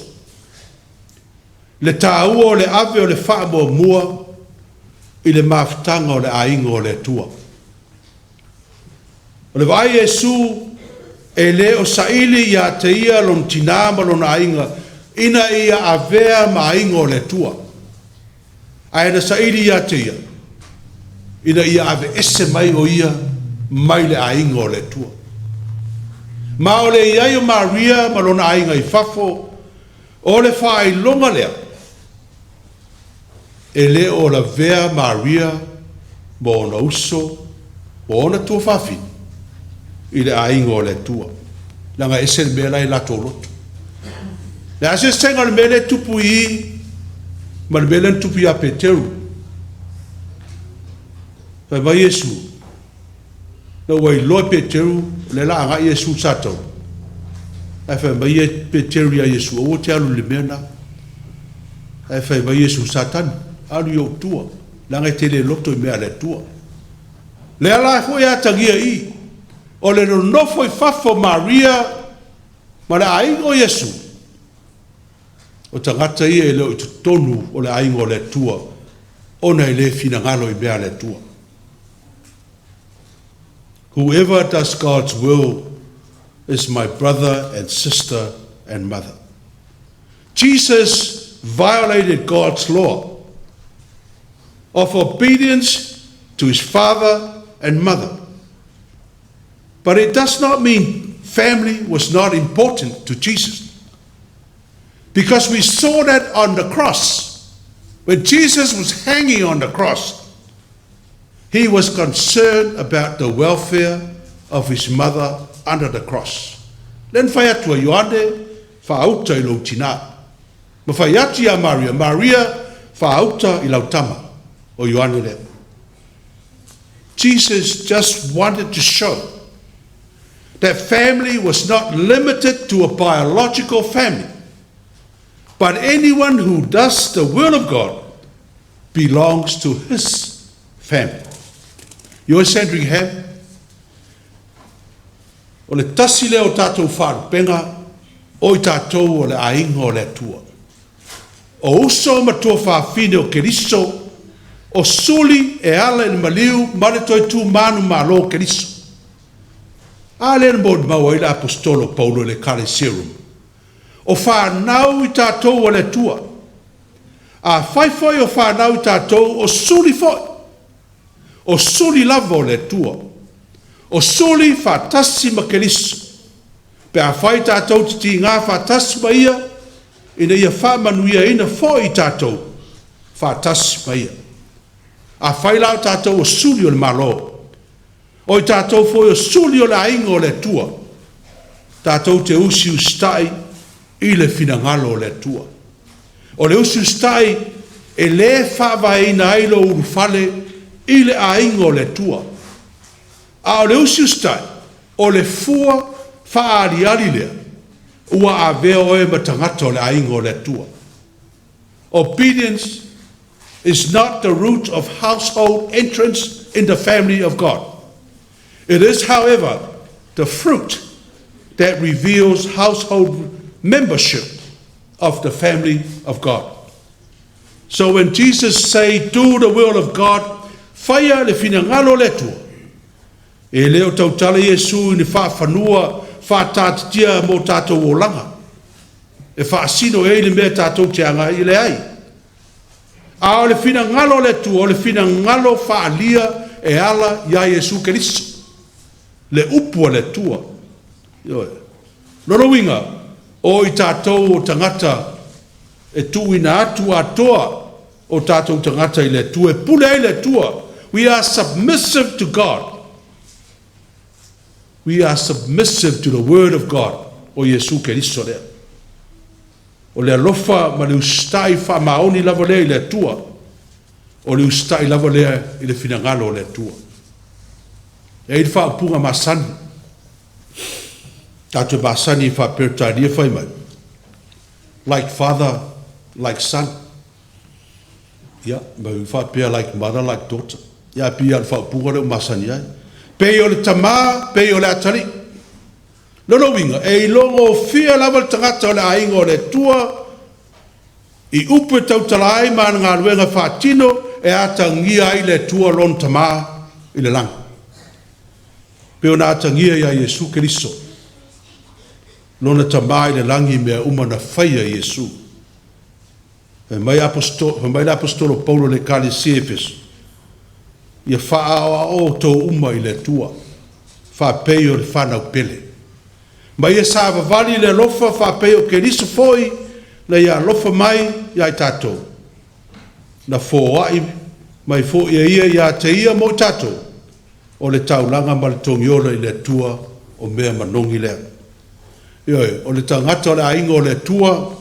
Le taua o le ave o le faamuamua i le mafutaga o le aiga o le Atua. O le vaai a Iesu, e le o saili ia te ia lona tinā ma lona aiga ina ia avea ma aiga o le Atua, ae na saili ia te ia ina ia aveese mai o ia mai le aiga o le Atua. Ma o le i ai o Maria ma lona aiga i fafo, o le faailoga lea, e le o lavea Maria ma ona uso ma ona tuafafine i le aiga o le Atua, leaga e ese le mea la e i latou loto. Le a se eseesega o le mea lea e tupu i i ma le mea lea na tupu ia Peteru? Fai mai Iesu, ina ua iloa e Peteru o lea o le a agai Iesu i le satauro, ae fai mai Peteru ia Iesu, aua e te alu i le mea lena. Ae fai mai Iesu, Satani, alu i ou tua, leaga e te le loto i mea a le Atua. Lea la foi e atagia i i, o le nonofo i fafo o Maria ma le aiga o Iesu, o tagata ia e le o i totonu o le aiga o le Atua, ona e le finagalo i mea a le Atua. Whoever does God's will is my brother and sister and mother. Jesus violated God's law of obedience to his father and mother. But it does not mean family was not important to Jesus. Because we saw that on the cross. When Jesus was hanging on the cross, he was concerned about the welfare of his mother under the cross. Lea na fai atu ai, Ioane, faauta i lou tinā. Ma fai atu ia Maria, Maria, faauta i lau tama. O Ioane lea. Jesus just wanted to show that family was not limited to a biological family, but anyone who does the will of God belongs to his family. Ioe Sandringham, o le tasi lea o tatou faalupega o i tatou o le aiga o le Atua. O uso ma tuafafine o Keriso O suli e ala i le maliu ma le toe tu manumalo o Keriso. A lea na molimau ai le Aposetolo o Paulo i le Ekalesia i Roma, O fanau i tatou a le Atua. Afai foi o fanau i tatou, o suli foi, o suli lava o le Atua, o suli faatasi ma Keriso, pe afai tatou te tiga faatasi ma Ia, ina ia faamanuiaina foi tatou faatasi ma Ia. Afai la o tatou o suli o le Malo, o i tatou foi o suli o le aiga o le Atua, tatou te usiusitai i le finagalo o le Atua. O le usiusitai e le faavaeina ai lou ulufale i le aiga o le Atua, a o le usiusitai, o le fua faaaliali lea ua avea oe ma tagata o le aiga o le Atua. Obedience is not the root of household entrance in the family of God. It is, however, the fruit that reveals household membership of the family of God. So when Jesus say, do the will of God, faia le finagalo o le Atua, e le o tautala Iesu i ni faafanua faataatitia mo tatou olaga, e faasino ai le mea tatou te agai i le ai. A o le finagalo o le Atua, o le finagalo faaalia e ala iā Iesu Keriso, le upu a le Atua. Ioe. Lona uiga, o i tatou o tagata e tuuina atu atoa o tatou tagata i le Atua, e pule ai le Atua. We are submissive to God. We are submissive to the word of God. O Iesu Keriso lea. O le alofa ma le usitai faamaoni lava lea i le Atua. O le usitai lava lea i le finagalo o le Atua. E i ai le faaupuga masani, tatou te masani i faa-Peretania fai mai, like father, like son. Ia, ma faapea like mother, like daughter. Ia, ae pei lava o le faaupuga lea ua masani ai. Pei o le tamā, pei o le atalii. Lona uiga, e iloagofie lava le tagata o le aiga o le Atua i upu e tautala ai ma ana galuega faatino e atagia ai le Atua lona Tamā i le lagi. Pei ona atagia ia Iesu Keriso, lona Tamā i le lagi i mea uma na faia e Iesu. Fai mai le Aposetolo Paulo i le Ekalesia i Efeso, ia faaoao outou uma i le Atua, faapei o le fanau pele. Ma ia savavali i le alofa faapei o Keriso foi na ia alofa mai ia i tatou, na foai mai foi e ia ia te ia mo i tatou, o le taulaga ma le togiola i le Atua o mea manogi lea. Ioe, o le tagata o le aiga o le Atua,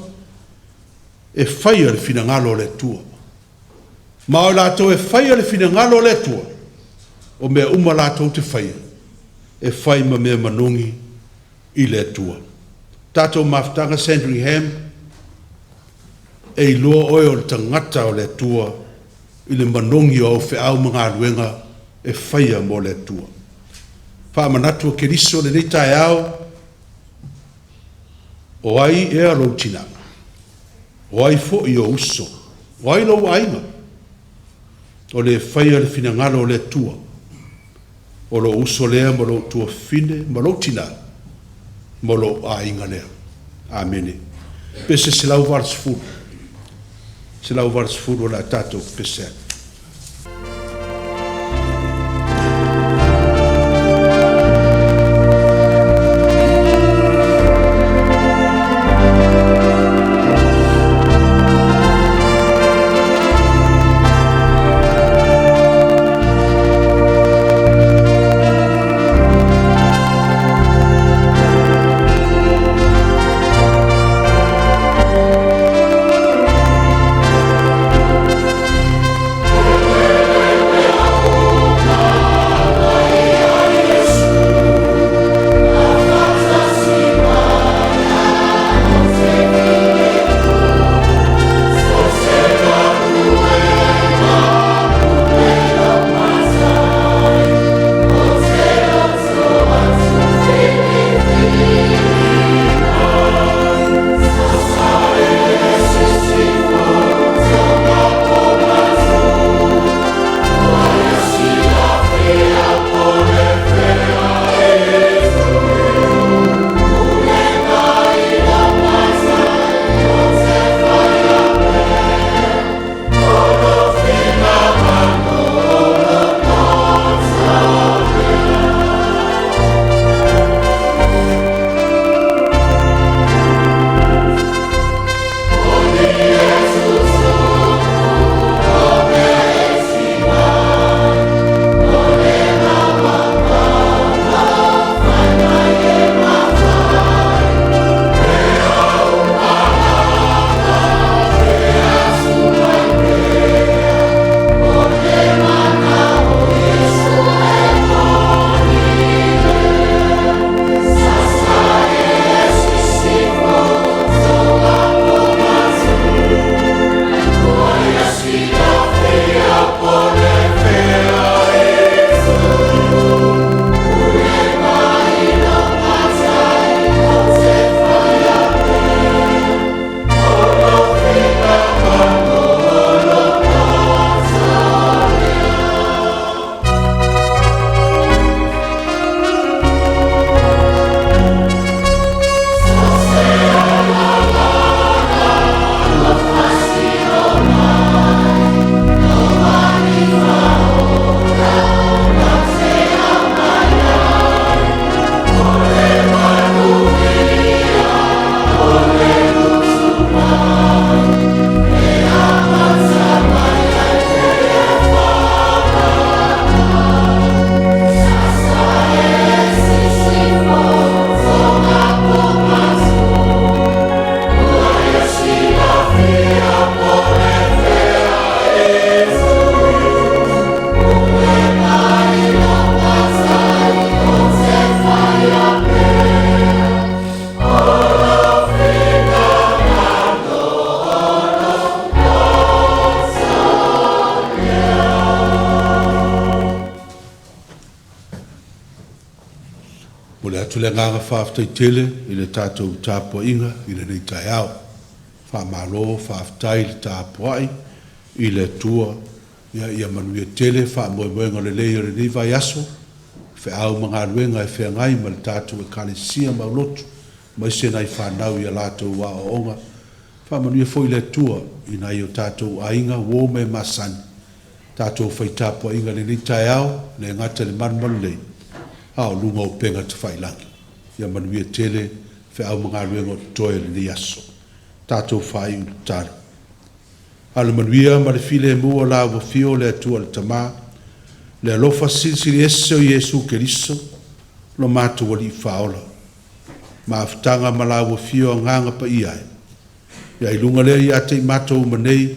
e faia le finagalo o le Atua. Ma o i latou e faia le finagalo o le Atua, o mea uma latou te faia, e fai ma mea manogi i le Atua. Tatou mafutaga Sandringham, e iloa oe o le tagata o le Atua i le manogi o au feau ma galuega e faia mo le Atua. Faamanatu a Keriso i lenei taeao, o ai ea lou tina? O ai foi ou uso? O ai lou aiga? O le faia le finagalo o le Atua, o lou uso lea ma lou tuafafine ma lou tina ma lou aiga lea. Amene. Pese 180. 180 o le a tatou pese ai. atu le agaga faafetai tele i le tatou tapuaiga i lenei taeao. Faamalo faafetai le tapuai i le Atua. Ia manuia tele faamoemoega lelei o lenei vaiaso, feau ma galuega e feagai ma le tatou Ekalesia ma aulotu, aemaise nai fanau i a latou aoaoga. Faamanuia foi le Atua i nai o tatou aiga, uo ma e masani, tatou fai tapuaiga i lenei taeao, e le gata i le malumalu nei, a o luga o upega tafailagi. Ia manuia tele feau ma galuega o totoe o lenei aso. Tatou faaiu i le tatalo. Alamanuia ma le filemu o la ua afio le Atua le Tama, le alofa Silisili Ese o Iesu Keriso, lo matou Alii Faaola, mafutaga ma la ua afio Agaga Paia e, ia i luga lea ia te i matou uma nei,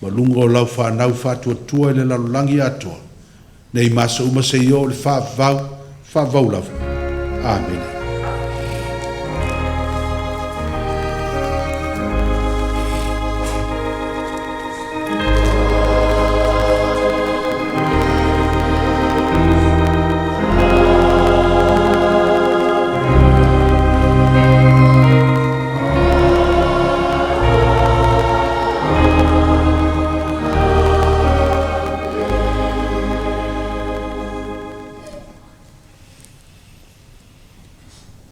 ma luga o lau fanau faatuatua i le lalolagi atoa, nei ma aso uma seia oo i le faavavau, faavavau lava. Amene.